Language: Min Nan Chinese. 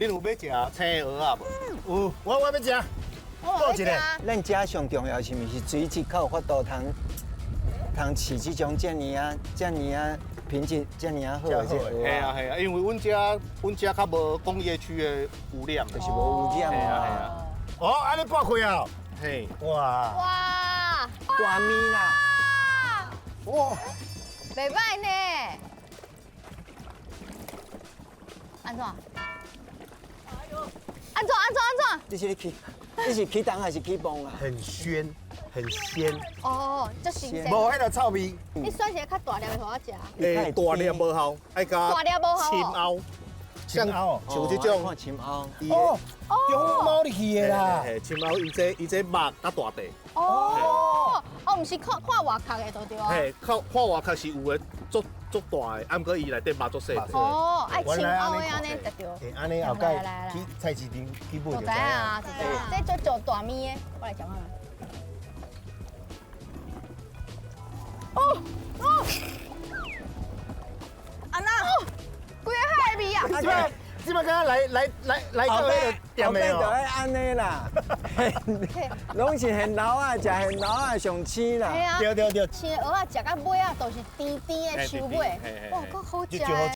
恁有欲食青蚵仔無？有，我欲食。我欲食。咱遮上重要是毋是水質較有法度通通飼這種遮爾仔遮爾仔品質遮爾仔好的這蚵仔。係啊係啊，因為阮遮較無工業區的污染。就是無污染。係啊係啊。哦，按呢剝開啊！嘿。哇！哇！大物啦！哇！袂䆀呢。按怎？按怎？按怎？按怎？你是咧起，你是起重還是起磅啊？很鮮，很鮮。哦，足新鮮。無彼个臭味。你選一个較大粒的予我食。欸，大粒無效，愛共大粒無效。深凹，深凹，像這種。看深凹。哦，中貓入去的啦。深凹，伊這肉較大塊。哦，哦，毋是看看外殼的就對啊。嘿，看看外殼是有的，足足大的，啊，毋過伊內底肉足細。哦，愛深凹的按呢就對。欸，按呢後蓋去菜市場去買就知啊。這足做大物的，我來食看覓。哦哦，安那，規个海味啊！這擺敢來來來來到彼个店的就愛按呢啦，攏是現撈仔，食現撈仔上鮮啦。對對對。青蚵仔食到尾仔都是甜甜的收尾，哇，閣好食。